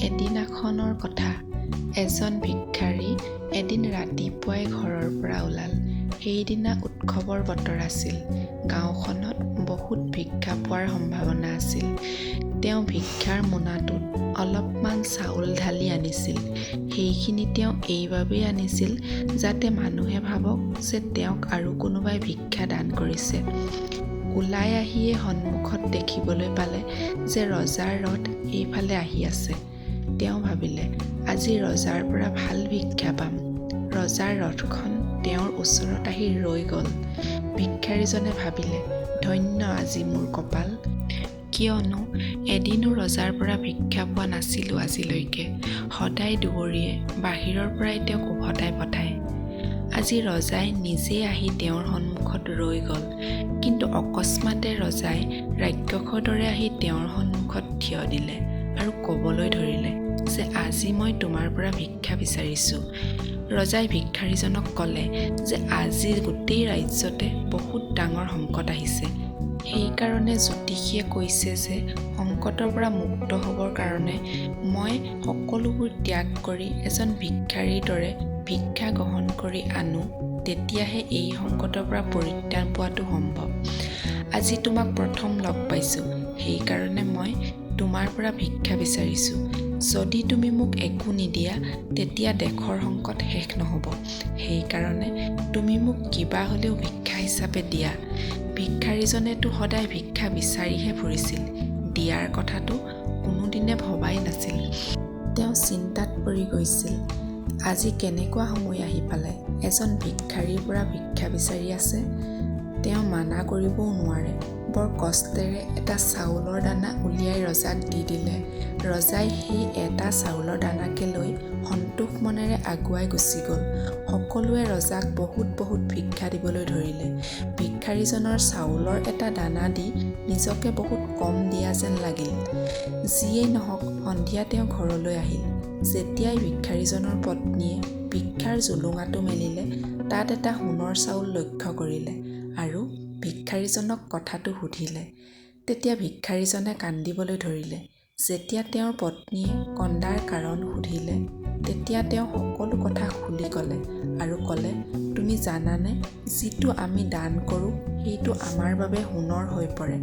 এদিনাখনৰ কথা, এজন ভিক্ষাৰী এদিন ৰাতিপুৱাই ঘৰৰ পৰা ওলাল। সেইদিনা উৎসৱৰ বতৰ আছিল। গাঁওখনত বহুত ভিক্ষা পোৱাৰ সম্ভাৱনা আছিল। তেওঁ ভিক্ষাৰ মোনাটোত অলপমান চাউল ঢালি আনিছিল। সেইখিনি তেওঁ এইবাবেই আনিছিল যাতে মানুহে ভাবক যে তেওঁক আৰু কোনোবাই ভিক্ষা দান কৰিছে। ওলাই আহিয়ে সন্মুখত দেখিবলৈ পালে যে ৰজাৰ ৰথ সেইফালে আহি আছে। তেওঁ ভাবিলে, আজি ৰজাৰ পৰা ভাল ভিক্ষা পাম। ৰজাৰ ৰথখন তেওঁৰ ওচৰত আহি ৰৈ গ'ল। ভিক্ষাৰীজনে ভাবিলে, ধন্য আজি মোৰ কপাল! কিয়নো এদিনো ৰজাৰ পৰা ভিক্ষা পোৱা নাছিলোঁ আজিলৈকে। সদায় দুবৰীয়ে বাহিৰৰ পৰাই তেওঁক উভতাই পঠায়। আজি ৰজাই নিজেই আহি তেওঁৰ সন্মুখত ৰৈ গ'ল। কিন্তু অকস্মাতে ৰজাই ৰাক্ষসৰ দৰে আহি তেওঁৰ সন্মুখত থিয় দিলে আৰু ক'বলৈ ধৰিলে যে আজি মই তোমাৰ পৰা ভিক্ষা বিচাৰিছোঁ। ৰজাই ভিক্ষাৰীজনক ক'লে যে আজি গোটেই ৰাজ্যতে বহুত ডাঙৰ সংকট আহিছে। সেইকাৰণে জ্যোতিষীয়ে কৈছে যে সংকটৰ পৰা মুক্ত হ'বৰ কাৰণে মই সকলোবোৰ ত্যাগ কৰি এজন ভিক্ষাৰীৰ দৰে ভিক্ষা গ্ৰহণ কৰি আনো, তেতিয়াহে এই সংকটৰ পৰা পৰিত্ৰাণ পোৱাটো সম্ভৱ। আজি তোমাক প্ৰথম লগ পাইছোঁ, সেইকাৰণে মই তোমাৰ পৰা ভিক্ষা বিচাৰিছোঁ। যদি তুমি মোক একো নিদিয়া, তেতিয়া দেশৰ সংকট শেষ নহ'ব। সেইকাৰণে তুমি মোক কিবা হ'লেও ভিক্ষা হিচাপে দিয়া। ভিক্ষাৰীজনেতো সদায় ভিক্ষা বিচাৰিহে ফুৰিছিল, দিয়াৰ কথাটো কোনোদিনে ভবাই নাছিল। তেওঁ চিন্তাত পৰি গৈছিল, আজি কেনেকুৱা সময় আহি পালে, এজন ভিক্ষাৰীৰ পৰা ভিক্ষা বিচাৰি আছে। তেওঁ মানা কৰিবও নোৱাৰে। বৰ কষ্টেৰে এটা চাউলৰ দানা উলিয়াই ৰজাক দি দিলে। ৰজাই সেই এটা চাউলৰ দানাকে লৈ সন্তোষ মনেৰে আগুৱাই গুচি গ'ল। সকলোৱে ৰজাক বহুত বহুত ভিক্ষা দিবলৈ ধৰিলে। ভিক্ষাৰীজনৰ চাউলৰ এটা দানা দি নিজকে বহুত কম দিয়া যেন লাগিল। যিয়েই নহওক, সন্ধিয়া তেওঁ ঘৰলৈ আহিল। যেতিয়াই ভিক্ষাৰীজনৰ পত্নীয়ে ভিক্ষাৰ জোলোঙাটো মেলিলে, তাত এটা সোণৰ চাউল লক্ষ্য কৰিলে আৰু ভিক্ষাৰীজনক কথাটো সুধিলে। তেতিয়া ভিক্ষাৰীজনে কান্দিবলৈ ধৰিলে। যেতিয়া তেওঁৰ পত্নীয়ে কন্দাৰ কাৰণ সুধিলে, তেতিয়া তেওঁ সকলো কথা খুলি ক'লে আৰু ক'লে, তুমি জানানে, যিটো আমি দান কৰোঁ সেইটো আমাৰ বাবে সোণৰ হৈ পৰে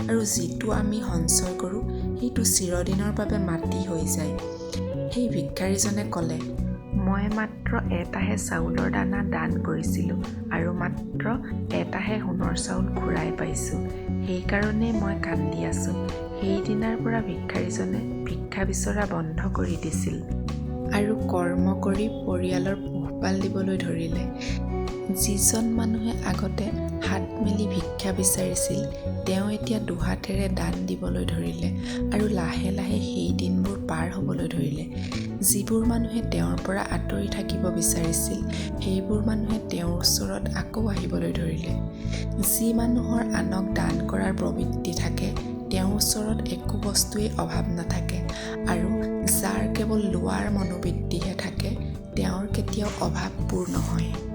আৰু যিটো আমি সঞ্চয় কৰোঁ সেইটো চিৰদিনৰ বাবে মাটি হৈ যায়। সেই ভিক্ষাৰীজনে ক'লে, মই মাত্ৰ এটাহে চাউলৰ দানা দান কৰিছিলোঁ আৰু মাত্ৰ এটাহে সোণৰ চাউল ঘূৰাই পাইছোঁ, সেইকাৰণেই মই কান্দি আছোঁ। সেইদিনাৰ পৰা ভিক্ষাৰীজনে ভিক্ষা বিচৰা বন্ধ কৰি দিছিল আৰু কৰ্ম কৰি পৰিয়ালৰ পোহপাল দিবলৈ ধৰিলে। যিজন মানুহে আগতে হাত মেলি ভিক্ষা বিচাৰিছিল, তেওঁ এতিয়া দুহাতেৰে দান দিবলৈ ধৰিলে আৰু লাহে লাহে সেই দিনবোৰ পাৰ হ'বলৈ ধৰিলে। যিবোৰ মানুহে তেওঁৰ পৰা আঁতৰি থাকিব বিচাৰিছিল, সেইবোৰ মানুহে তেওঁৰ ওচৰত আকৌ আহিবলৈ ধৰিলে। যি মানুহৰ আনক দান কৰাৰ প্ৰবৃত্তি থাকে, তেওঁৰ ওচৰত একো বস্তুৱেই অভাৱ নাথাকে আৰু যাৰ কেৱল লোৱাৰ মনোবৃত্তিহে থাকে, তেওঁৰ কেতিয়াও অভাৱ পূৰ নহয়।